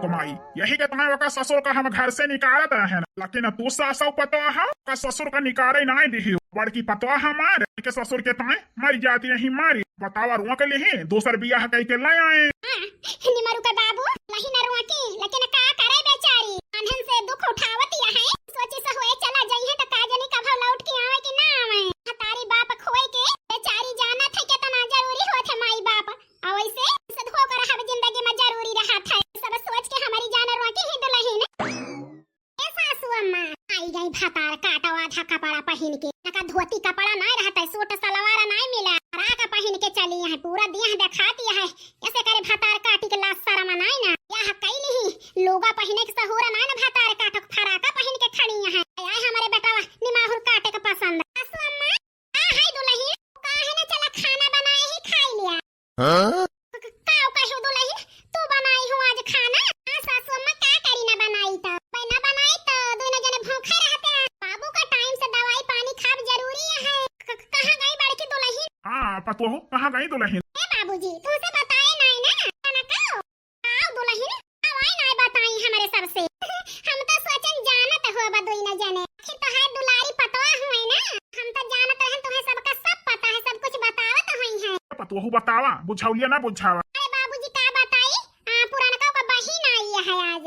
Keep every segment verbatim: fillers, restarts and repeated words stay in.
कमाई। यही के ताईं ओका ससुर का हम घर से निकारत रहेन, लेकिन तू सासौ पतोह हो, ओका ससुर का निकारे नाहीं दिहियो। बड़की पतोह हमार के ससुर के ताईं मर जाती रही मारी। बतावा, रोक लिही, दूसर बियाह कई के ले आए। हाँ, निमरू का बाबू, लही न रोकी, लेकिन का करे बेचारी, अनहन से दुख उठावत या है। सोची से होए चला जाई है तो का जानी कब लौट के आवे कि ना आवे। तारी बाप खोए के बेचारी जानत है कितना जरूरी होत है माई बाप। और वैसे से धोकर रहब जिंदगी में जरूरी रहत है। सब सोच के हमारी जान रोकी ही दुलहिन। ए सासू अम्मा, आई गई भतार काटो आधा कपड़ा पहिन के। नका धोती कपड़ा नाय रहत है, सूट सलवार नाय मिला। फराक पहिन के चली है, पूरा देह दिखाती है। ऐसे करे भतार काटी के लाज शरम नाय ना। यह कैली ही, लुगा पहिने के सहूर नाय ना, भतार काटो फराक पहिन के खड़ी है। आय हमारे बेटवा निमाहुर काटे के पसंद। सासू अम्मा, आ, हाय दुलहिन, का है ना, चला खाना बनाए ही, खाई लिया। हाँ? क-, क-, का कहो दुलहिन, तू बनाई हो आज खाना? हाँ सासू अम्मा, का करी ना बनाई तो? भाई ना बनाई तो दोनों जने भूखे रहते हैं। बाबू का टाइम से दवाई पानी खाब जरूरी है। क-, क-, कहाँ गई बड़की दुलहिन? हाँ, पतोहू, कहाँ गई दुलहिन? ए बाबूजी, तुमसे बताए नाई ना, खाना खाओ। आओ दुलहिन, आवाई नाय बताई हमरे सबसे। हम तो सोचन जानत हो बा दुई न जने। आखिर तो है दुलारी पतवा हुए ना। हम तो जानत रहन तुम्हें सबका सब पता है, सब कुछ बतावत हुई है। पतवहू बतावा, बुझौलिया ना बुझावा। अरे बाबूजी का बताई, आ, पुरनका का बहिन आई है आज।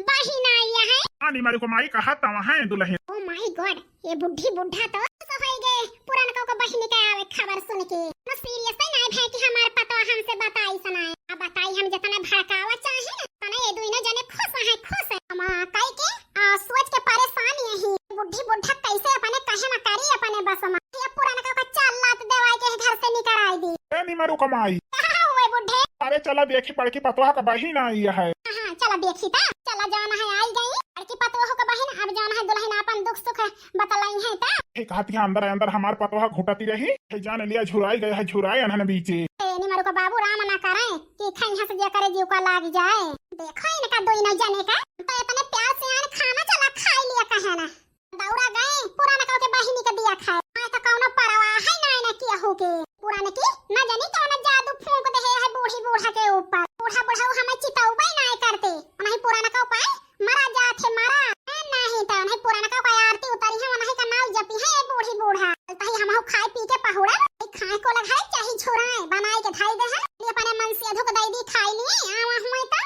बहिन आई है। आनी मारी को माई कहा तवा है दुलहिन। Oh my God, ये बुढ़ी बुढ़ा तो खुश होई गए पुरनका का बहिन के आवे खबर सुन के। ना सीरियस है ना भे कि हमार पतवा हमसे बताई सनाए। अब बताई हम जितने भड़कावा चाहे ना, तने ये दोनों जने खुश है, खुश है। हम कई के, आ, सोच के परेशान यही बुढ़ी बुढ़ा कैसे अपने कहे में करी अपने बस में। ये पुरनका का चाल लात देवाई के घर से निकराई दी। ए निमरू कमाई। कहाँ हुए बुढ़े? अरे चला देखी बड़की पतवा का बहिन आई है। हाँ, चला देखी ता। चला जाना है आई गई बड़की पतवा का बहिन, अब जाना है दुलहिन अपन दुख सुख बतलाई है ता। हे कहती है, अंदर अंदर हमार पतवा घुटती रही, हे जान लिया झुराई गए है, झुराए अनहन बीचे। ए, निमरू का बाबू राम ना करे कि खैहा से जे करे जीव का लाग जाए। देखो इनका दोनों जने का, तो इतने प्यार से आन खाना चला खाई लिया कहे ना। दौड़ा गए पुरनका के बहिनी के दिया खाए। मैं तो कौनो परवाह है ना, ना किया हो के। पुरनकी ना जानी कौन जादू फूंक दे है बूढ़ी बूढ़ा के ऊपर। बूढ़ा बूढ़ा हमें चितौबे ना करते। नहीं पुरनका उपाय मरा जात है, मरा। ए, नहीं तो नहीं पुरनका का आरती उतारी है, नहीं का नाव जपी है, ए बूढ़ी बूढ़ा। तही हमहू खाए पी के पहुड़ा, ए खाए को लगा है, चाहे झुराए, बनाए के धाई दे है। ये अपने मन से अधुक दई दी खाई लिए, आवा हुए तो।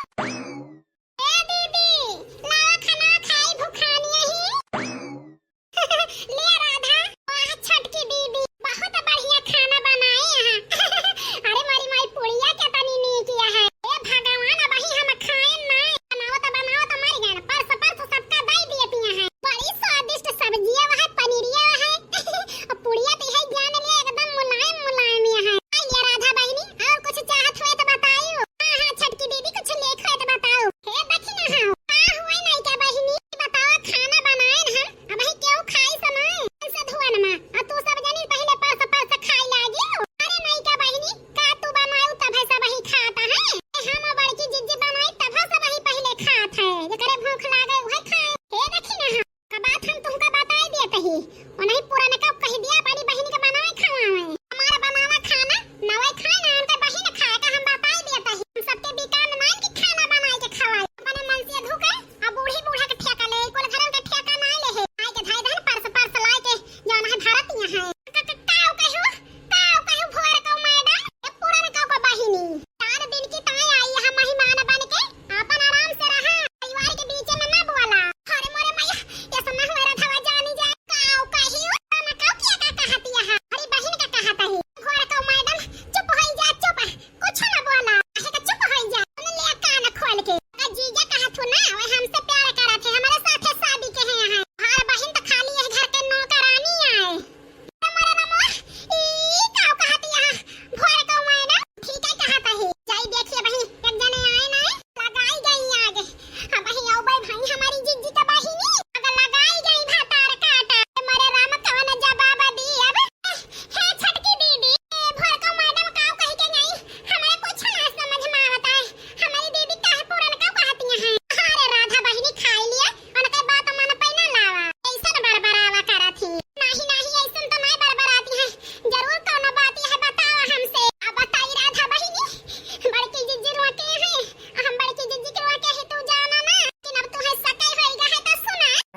ए दीदी, ला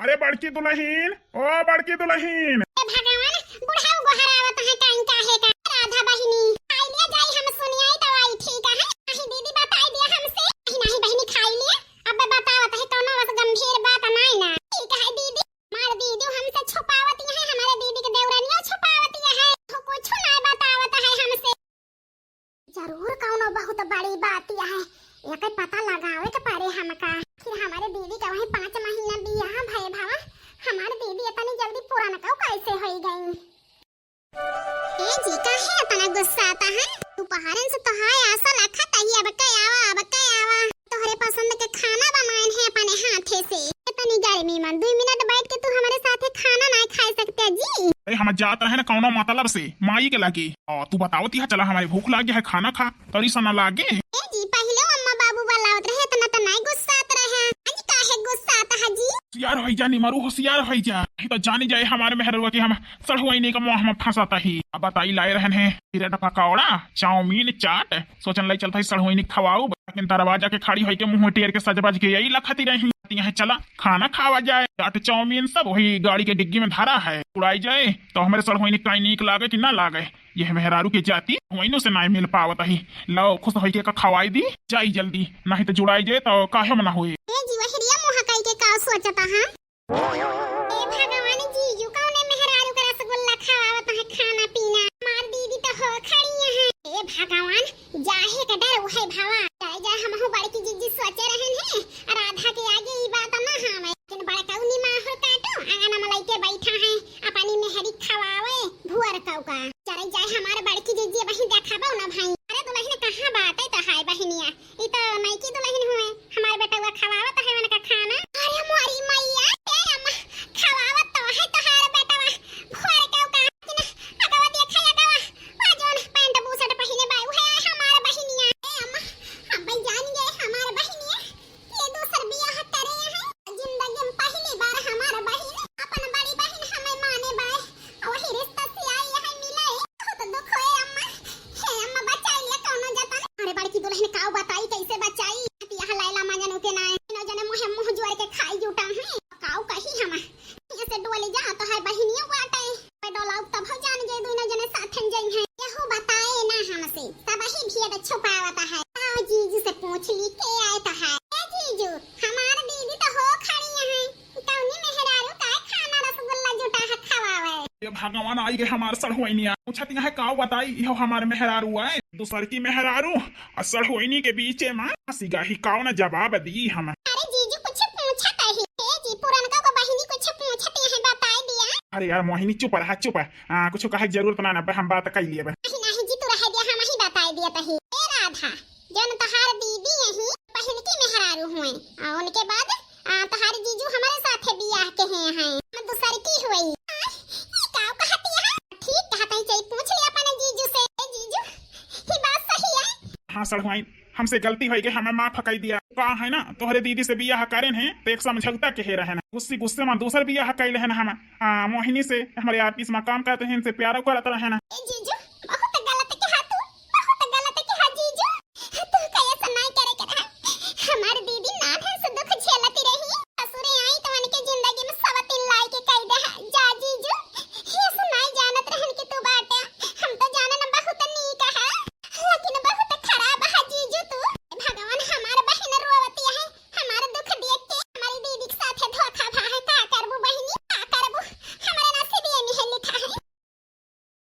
अरे बड़की दुलहिन, ओ बड़की दुलहिन। ए भगवान, बुढ़ऊ गोहरावत है काइन काहे का? राधा बहिनी, खाई लिया जाई, हम सुनियाई दवाई ठीक है। नहीं दीदी बताई दिया हमसे। नहीं, नहीं बहिनी खाई लिया। अब बतावत है कौनो बस गंभीर बात नहीं ना। ठीक है दीदी, हमार दीदी हमसे छुपावत है, हमारे दीदी के देवरनिया छुपावत है। वो कुछ नहीं बतावत है हमसे। जरूर कौनो बहुत बड़ी बात है, एकर पता लगावे के पड़े हमका। फिर हमारे दीदी का वही पाँच महीना बियाह भय भवा, हमार दीदी इतनी जल्दी पुरनकऊ कैसे होई गई? ए जी, काहे इतना गुस्सा आता है? दोपहरन से तो हाय आशा लखत ही, अब के आवा, अब के आवा। तोहरे पसंद के खाना बनाएन है अपने हाथे से। इतनी गर्मी में दुई मिनट बैठ के तू हमारे साथे खाना ना खा सकते जी? अरे हम जात रहे ना कौनो मतलब से, माई के लागे। आ, तू बतावत है, चला हमारे भूख लागे है, खाना खा, तरी सा ना लागे। ए जी, पहले अम्मा बाबू बुलावत रहे, इतना तो नहीं गुस्सात रहे। आज काहे गुस्सात है जी? होशियार होई जा, निमरू होशियार होई जा। नहीं तो जानी जाए हमारे मेहररुआ के हम सड़हुआइनी का मुँह में फंसाता ही। अब बताई लाए रहन है ब्रेड पकौड़ा, चाउमीन, चाट, सोचन लाई चलता ही सड़हुआइनी खवाऊ, लेकिन दरवाजा के खड़ी होई के मुँह टेर के सजबज के यही लखती रही। यहाँ चला खाना खावा जाए, चाट चाउमीन सब वही गाड़ी के डिग्गी में धरा है, उड़ाई जाए तो हमारे सड़हुआइनी काई नीक लागे कि ना लागे। यह मेहरारू के जाति वैनो से नाय मिल पावत ही। लो खुश होई के का खवाई दी, जाई जल्दी, नहीं तो जुड़ाई जाए तो काहे मना होए। ए जी, वहरिया मुँह कई के का सोचता है? ए भगवान, जीजू कौने मेहरारू के रसगुल्ला खवावत है खाना पीना? हमार दीदी तो हो खड़ी है। ए भगवान, जाहे के डर उहे भवा। जाए जाए, हमहू बड़की जीजी सोचे रहन है, राधा के आगे ई बात ना आवे। लेकिन बड़कऊ निमाहुर काटो, आंगन में लइके बैठा है, अपनी मेहरी खवावे भुअरकऊ का। चले जाए हमार बड़की जीजी, वही देखाबो ना भाई। अरे दुलहिन, कहाँ बात है तो हाय बहिनिया, ई तो नईकी दुलहिन हुए, हमार बेटवा खवावत है उनका खाना। अरे मोरी मैया, ए अम्मा, खवावत तो है तोहार बेटवा भुअरकऊ का। लेकिन अगवा देखा अगवा, आ जौन पैंट बुशर्ट पहिने बा, उहे हमार बहिनिया। ए अम्मा, हम भाई जान गए हमार बहिनिया। ये दूसर बियाह करे हैं। जिंदगी में पहली बार हमार बहिन, अपन बड़ी बहिन हमें माने बाय। वही रिश्ता से आई है मिले। बहुत दुख होए अम्मा। हे अम्मा, बचाई लिया कौनो जतन। अरे बड़की दुलहिन, काऊ बताई कैसे बचाई? बियाह लैला मजनू के नाय। तीनों जने मुँहे मुँह जुआर के खाई जुटा हैं। काऊ कही हम? ये से डोली जा तो है बहिनियों बाटे। पे डोलाऊ तब हो जान गए दोनों जने साथन जई हैं। यहू बताए ना हमसे, सब ही भेद छुपावत है। आओ जीजू से पूछ ली के आए तो है। ए जीजू, हमार दीदी तो हो खड़ी है, कौनी मेहरारू का खाना रसगुल्ला जुटा है खवावे? ये भगवान, आई गए हमार सड़हुआइनिया। पूछत यहाँ का बताई, इहो हमार मेहरारू है, दूसर की मेहरारू और सड़हुआइनी के बीचे में हंसी गाही काऊ ना जवाब दी हम। अरे जीजू कुछ पूछत ही। ए जी, पुरनका को बहिनी कुछ पूछत है, बताई दिया। अरे यार मोहिनी, चुप रहा, चुप। आ, कुछ कहे के जरूरत ना, ना, हम बात कर लिए। नहीं, नहीं जी, तू रह दिया, हम ही बताई दिया तही। ए राधा, जौन तहार दीदी यही पहिल की मेहरारू हुए, आ, उनके बाद, आ, तहार जीजू हमारे साथे बियाह के हैं, हैं। हम दूसर की हुई। आ, ई का कहती है? ठीक कहत ही, जाई पूछ लिया अपने जीजू से। ए जीजू, ही बात सही है? हाँ सड़हुआइन, हमसे गलती होई गई, हमें माफ कई दिया। का है ना, तोहरे दीदी से बियाह करेन है, तो एक समझौता के है रहे ना। गुस्सी गुस्से में दूसर बियाह कैले है ना हम, आ, मोहिनी से, हमारे ऑफिस में काम करते हैं, इनसे प्यारो करत रहे ना। ए जीजू,